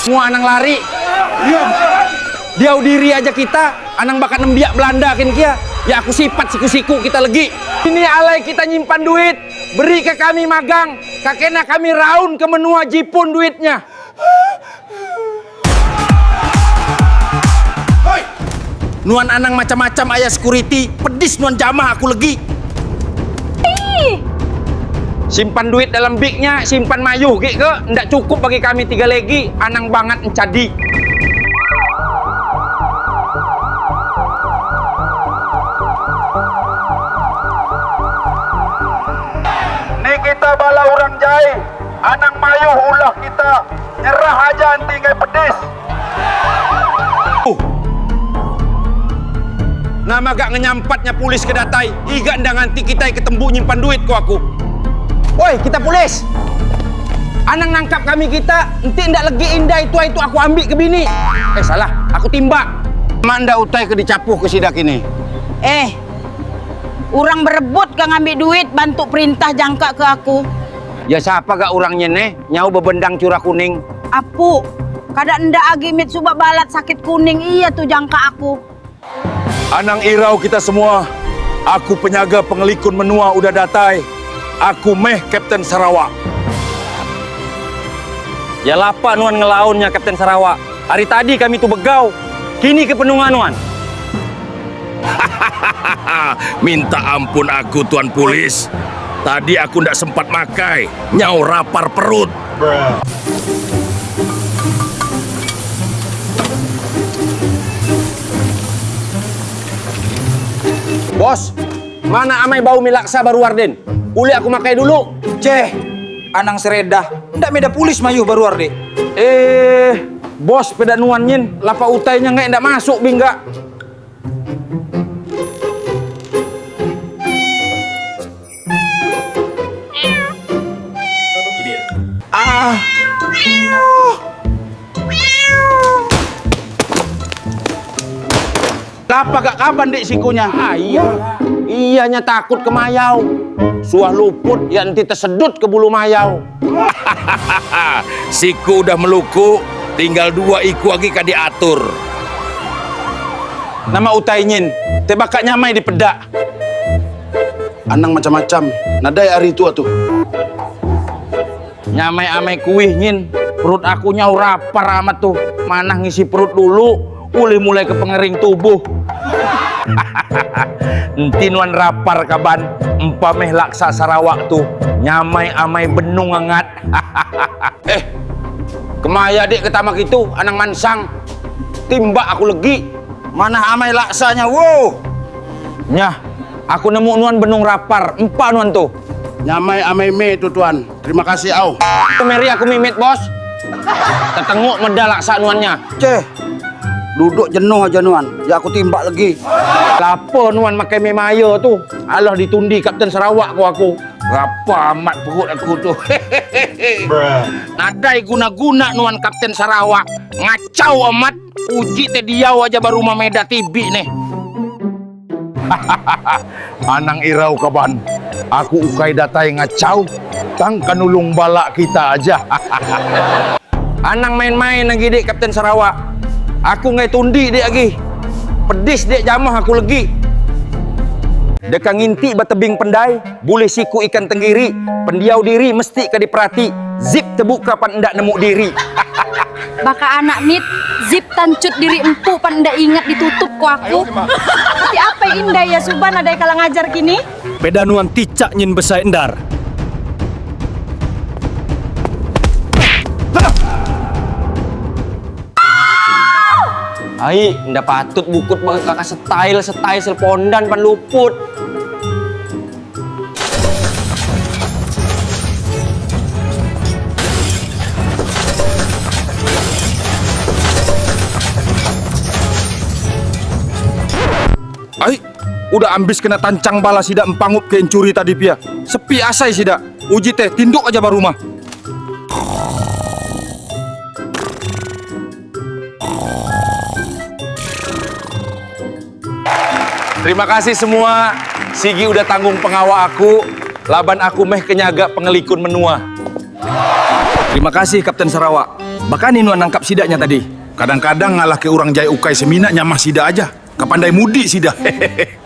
Semua anang lari. Diau diri aja kita, anang baka nembiak Belanda kin kia. Ya aku sipat siku-siku kita legi. Dini alai kita nyimpan duit, beri ke kami magang, ka kena kami raun ke menua Jipun duitnya. Nuan anang macam-macam aya sekuriti, pedis nuan jamah aku legi. Simpan duit dalam big nya, simpan mayuh gi ke, enda cukup bagi kami tiga legi, anang bangat encadi. Ni kita bala urang jai, anang mayuh ulah kita, nyerah aja enti enggai pedis. Nama ga ngenyampat nya pulis ke datai, iga enda nganti kitai ke tembu nyimpan duit ko aku. Oi kita pulis! Anang nangkap kami kita, enti enda legi indai tuai tu aku ambi ke bini. Eh salah, aku timbak. Nama enda utai ke dicapuh ke sida kini. Eh. Urang berebut ka ngambi duit bantu perintah jangka ke aku. Ya sapa ga urang nyin neh, nyau bebendang chura kuning. Apu, kada enda agi mit suba balat sakit kuning iya tu jangka aku. Anang irau kita semua, aku penyaga pengelikun menua udah datai, aku meh Kapten Sarawak. Ya lapa nuan ngelaun nya Kapten Sarawak, ari tadi kami tu begau, kini ke penunga nuan. Hahaha, minta ampun aku tuan pulis, tadi aku enda sempat makai, nyau rapar perut. Bos, mana amai bau mi laksa baru Warden? Ulih aku makai dulu. Ceh, anang seredah, enda meda pulis mayuh baru Warde. Eh, bos peda nuan nyin, lapa utai nya enggai enda masuk bingga. Ah. Lapa gak kaban dek sikunya? Ah, iya. Iyanya takut ke mayau. Suah luput ya enti tersedut ke bulu mayau. Siku udah meluku, tinggal dua iku agi ka diatur. Nama utai nyin, te baka nyamai dipeda. Anang macam-macam, nadai ari tua tu. Nyamai amai kuih nyin, perut aku nyau rapar amat tu. Manah ngisi perut dulu, ulih mulai ke pengering tubuh. Enti nuan rapar kaban, empa meh laksa Sarawak tu, nyamai amai benung angat. Eh, kemaya dik ke tama kitu, anang mansang. Timbak aku legi. Manah amai laksa nya woh. Nyah, aku nemu nuan benung rapar, empa nuan tu. Nyamai amai me tu tuan. Terima kasih au. Meri aku mimit bos. Tetenguk meda laksa nuan nya. Ceh, duduk jenuh aja nuan, ya aku timbak legi. Lapa nuan makai me maya tu? Alah ditundi Kapten Sarawak ko aku. Rapa amat perut aku tu. Nadai guna-guna nuan Kapten Sarawak. Ngachau amat. Uji te diau aja ba rumah meda TV neh. Anang irau kaban, aku ukai datai ngachau tang ka nulung bala kita aja. Anang main-main agi dik Kapten Sarawak. Aku enggai tundi dik agi. Pedis dik jamah aku legi. Deka nginti ba tebing pendai, bulih siku ikan tenggiri, pendiau diri mesti ka diperati, zip tebuka pan enda nemu diri. Baka anak mit, zip tancut diri empu pan enda ingat ditutup ko aku. Tapi apai indai ya suba nadai kala ngajar kini. Peda nuan ticak nyin besai endar. Ai, enda patut bukut baka kaka style style selpondan pan luput. Ai, udah ambis kena tancang bala sida empangup ke encuri tadi pia. Sepi asai sida. Uji teh tinduk aja ba rumah. Terima kasih semua sigi udah tanggung pengawa aku laban aku meh ke nyaga pengelikun menua. Terima kasih Kapten Sarawak. Baka ni nuan nangkap sida nya tadi? Kadang-kadang ngalah ke urang jai ukai semina nyamah sida aja. Ka pandai mudik sida. Hehehe.